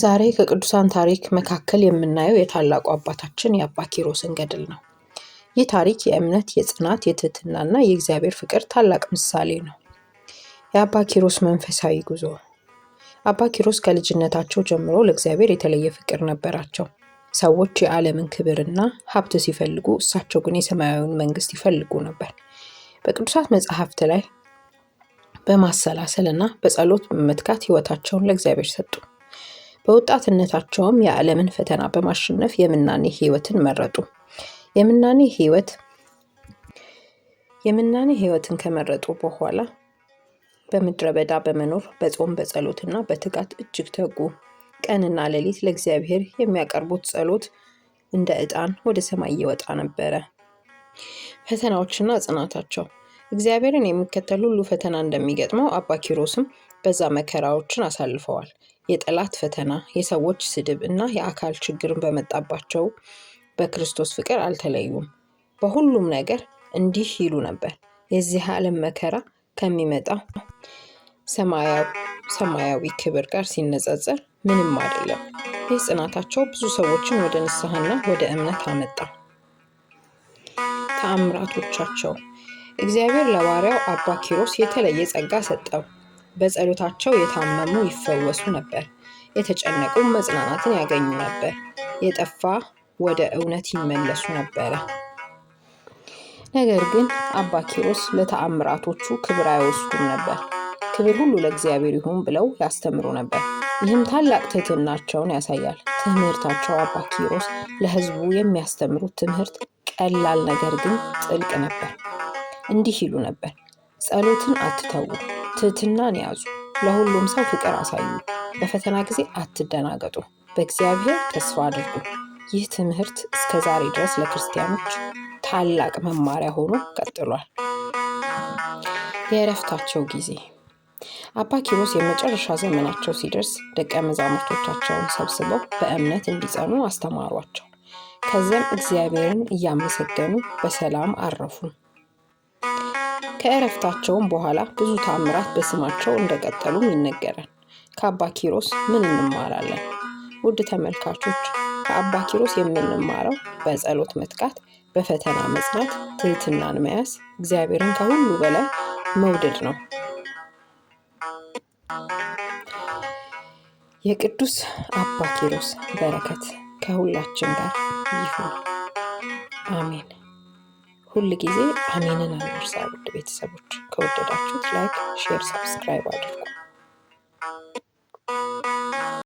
ዛሬ ከቅዱሳን ታሪክ መካከል የምናየው የታላቁ አባታችን የአባ ኪሮስን ገድል ነው። ይህ ታሪክ የእምነት፣ የጽናት፣ የትህትናና የእግዚአብሔር ፍቅር ታላቅ ምሳሌ ነው። የአባ ኪሮስ መንፈሳዊ ጉዞ። አባ ኪሮስ ከልጅነታቸው ጀምሮ ለእግዚአብሔር የተለየ ፍቅር ነበራቸው። ሰዎች የዓለምን ክብርና ሀብት ሲፈልጉ፣ እሳቸው ግን የሰማያዊውን መንግስት ይፈልጉ ነበር። በቅዱሳት መጽሐፍት ላይ በማሰላሰል እና በጸሎት በመትጋት ሕይወታቸውን ለእግዚአብሔር ሰጡ። በወጣትነታቸውም የዓለምን ፈተና በማሸነፍ የምናኔ ሕይወትን መረጡ። የምናኔ ሕይወት የምናኔ ሕይወትን ከመረጡ በኋላ በምድረ በዳ በመኖር በጾም፣ በጸሎትና በትጋት እጅግ ተጉ። ቀንና ሌሊት ለእግዚአብሔር የሚያቀርቡት ጸሎት እንደ ዕጣን ወደ ሰማይ ይወጣ ነበረ። ፈተናዎችና ጽናታቸው። እግዚአብሔርን የሚከተል ሁሉ ፈተና እንደሚገጥመው አባ ኪሮስም በዛ መከራዎችን አሳልፈዋል። የጠላት ፈተና፣ የሰዎች ስድብ እና የአካል ችግርን በመጣባቸው በክርስቶስ ፍቅር አልተለዩም። በሁሉም ነገር እንዲህ ይሉ ነበር፣ የዚህ ዓለም መከራ ከሚመጣው ሰማያዊ ክብር ጋር ሲነጻጸር ምንም አይደለም። ይህ ጽናታቸው ብዙ ሰዎችን ወደ ንስሐና ወደ እምነት አመጣ። ተአምራቶቻቸው። እግዚአብሔር ለባሪያው አባ ኪሮስ የተለየ ጸጋ ሰጠው። በጸሎታቸው የታመሙ ይፈወሱ ነበር፣ የተጨነቁ መጽናናትን ያገኙ ነበር፣ የጠፋ ወደ እውነት ይመለሱ ነበረ። ነገር ግን አባ ኪሮስ ለተአምራቶቹ ክብር አይወስዱም ነበር። ክብር ሁሉ ለእግዚአብሔር ይሁን ብለው ያስተምሩ ነበር። ይህም ታላቅ ትህትናቸውን ያሳያል። ትምህርታቸው። አባ ኪሮስ ለሕዝቡ የሚያስተምሩት ትምህርት ቀላል ነገር ግን ጥልቅ ነበር። እንዲህ ይሉ ነበር፣ ጸሎትን አትተዉ፣ ትህትናን ያዙ፣ ለሁሉም ሰው ፍቅር አሳዩ፣ በፈተና ጊዜ አትደናገጡ፣ በእግዚአብሔር ተስፋ አድርጉ። ይህ ትምህርት እስከ ዛሬ ድረስ ለክርስቲያኖች ታላቅ መማሪያ ሆኖ ቀጥሏል። የእረፍታቸው ጊዜ። አባ ኪሮስ የመጨረሻ ዘመናቸው ሲደርስ ደቀ መዛሙርቶቻቸውን ሰብስበው በእምነት እንዲጸኑ አስተማሯቸው። ከዚያም እግዚአብሔርን እያመሰገኑ በሰላም አረፉ። ከእረፍታቸውም በኋላ ብዙ ተአምራት በስማቸው እንደቀጠሉም ይነገራል። ከአባ ኪሮስ ምን እንማራለን? ውድ ተመልካቾች፣ ከአባ ኪሮስ የምንማረው በጸሎት መትጋት፣ በፈተና መጽናት፣ ትህትናን መያዝ፣ እግዚአብሔርን ከሁሉ በላይ መውደድ ነው። የቅዱስ አባ ኪሮስ በረከት ከሁላችን ጋር ይሁን፣ አሜን። ሁል ጊዜ አሜንን አንርሳ። ውድ ቤተሰቦች፣ ከወደዳችሁት like፣ share፣ subscribe አድርጉ።